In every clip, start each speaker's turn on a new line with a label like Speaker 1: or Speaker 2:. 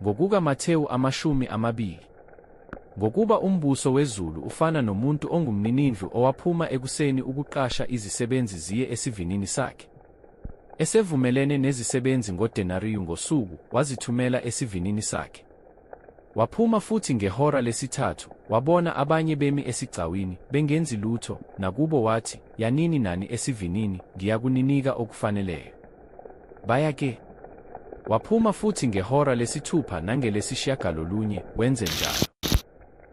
Speaker 1: Ngokuka Mathewu 20. Ngokuba umbuso wezulu ufana nomuntu ongumninindlu owaphuma ekuseni ukuqasha izisebenzi ziye esivinini sakhe. Esevumelene nezisebenzi ngodenariyu ngosuku, wazithumela esivinini sakhe. Waphuma futhi ngehora lesithathu, wabona abanye bemi esigcawini, bengenzi lutho, nakubo wathi, Yanini nani esivinini, ngiyakuninika okufaneleyo. Baya ke. Waphuma futhi ngehora lesithupha nangelesishiyagalolunye, wenze njalo.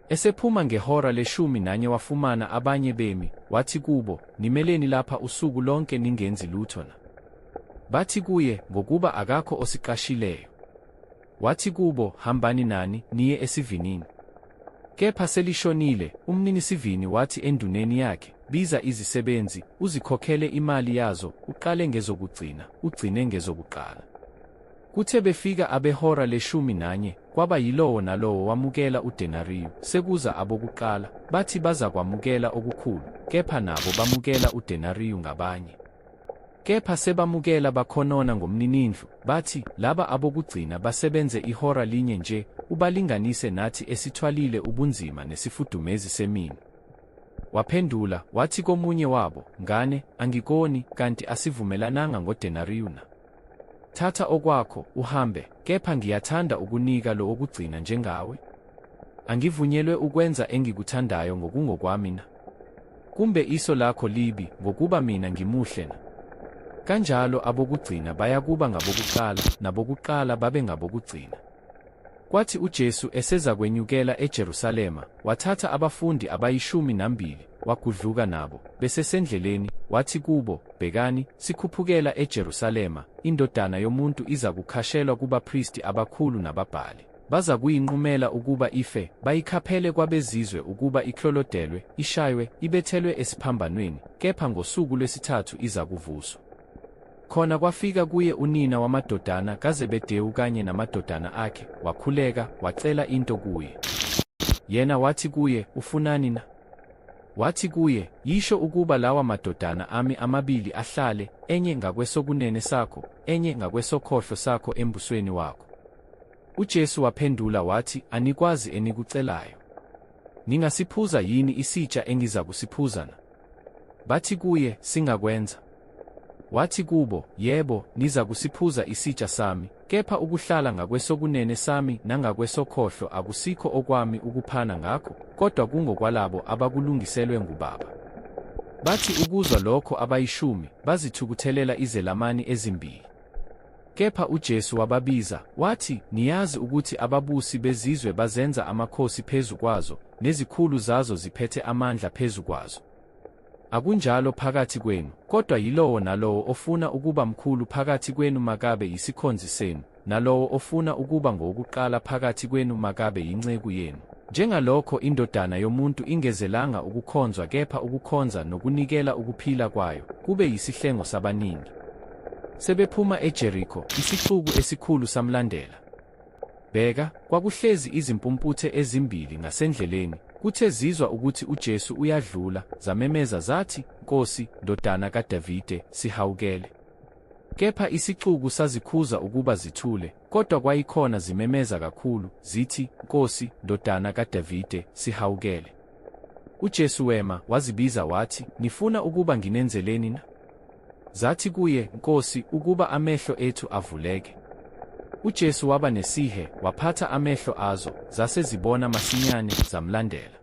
Speaker 1: Esephuma ngehora leshumi nanye wafumana abanye bemi, wathi kubo, Nimeleni lapha usuku lonke ningenzi lutho na? Bathi kuye, Ngokuba akakho osiqashileyo. Wathi kubo, Hambani nani, niye esivinini. Kepha selishonile, umninisivini wathi enduneni yakhe, Biza izisebenzi, uzikhokhele imali yazo, uqale ngezokugcina, ugcine ngezokuqala. Kuthe befika abehora leshumi nanye, kwaba yilowo nalowo wamukela udenariyu, sekuza abokuqala, bathi bazakwamukela okukhulu, kepha nabo bamukela udenariyu ngabanye. Kepha sebamukela bakhonona ngomninindlu, bathi, Laba abokugcina basebenze ihora linye nje, ubalinganise nathi esithwalile ubunzima nesifudumezi semini. Waphendula, wathi komunye wabo, Ngane, angikoni, kanti asivumelananga ngodenariyu na? Thatha okwakho, uhambe, kepha ngiyathanda ukunika lo wokugcina njengawe. Angivunyelwe ukwenza engikuthandayo ngokungokwami na? Kumbe iso lakho libi, ngokuba mina ngimuhle na? Kanjalo abokugcina bayakuba ngabokuqala, nabokuqala babe ngabokugcina. Kwathi uJesu esezakwenyukela eJerusalema, wathatha abafundi abayishumi nambili, wagudluka nabo, besesendleleni, wathi kubo, Bhekani, sikhuphukela eJerusalema, iNdodana yomuntu izakukhashelwa kubapristi abakhulu nababhali. Bazakuyinqumela ukuba ife, bayikhaphele kwabezizwe ukuba iklolodelwe, ishaywe, ibethelwe esiphambanweni, kepha ngosuku lwesithathu izakuvuswa. Khona kwafika kuye unina wamadodana kaZebedewu kanye namadodana akhe, wakhuleka, wacela into kuye. Yena wathi kuye, Ufunani na? Wathi kuye, Yisho ukuba lawa madodana ami amabili ahlale, enye ngakwesokunene sakho, enye ngakwesokhohlo sakho embusweni wakho. UJesu waphendula wathi, Anikwazi enikucelayo. Ningasiphuza yini isitsha engizakusiphuza na? Bathi kuye, Singakwenza. Wathi kubo, Yebo, nizakusiphuza isitsha sami, kepha ukuhlala ngakwesokunene sami nangakwesokhohlo akusikho okwami ukuphana ngakho, kodwa kungokwalabo abakulungiselwe nguBaba. Bathi ukuzwa lokho abayishumi, bazithukuthelela izelamani ezimbili. Kepha uJesu wababiza, wathi, Niyazi ukuthi ababusi bezizwe bazenza amakhosi phezu kwazo, nezikhulu zazo ziphethe amandla phezu kwazo. Akunjalo phakathi kwenu, kodwa yilowo nalowo ofuna ukuba mkhulu phakathi kwenu makabe yisikhonzi senu, nalowo ofuna ukuba ngowokuqala phakathi kwenu makabe yinceku yenu. Njengalokho iNdodana yomuntu ingezelanga ukukhonzwa kepha ukukhonza nokunikela ukuphila kwayo, kube yisihlengo sabaningi. Sebephuma eJeriko, isixuku esikhulu samlandela. Bheka, kwakuhlezi izimpumputhe ezimbili ngasendleleni, kuthe zizwa ukuthi uJesu uyadlula, zamemeza zathi, Nkosi, Ndodana kaDavide, sihawukele. Kepha isixuku sazikhuza ukuba zithule, kodwa kwayikhona zimemeza kakhulu, zithi, Nkosi, Ndodana kaDavide, sihawukele. UJesu wema, wazibiza wathi, Nifuna ukuba nginenzeleni na? Zathi kuye, Nkosi, ukuba amehlo ethu avuleke. UJesu waba nesihe, waphatha amehlo azo, zase zibona masinyane, zamlandela.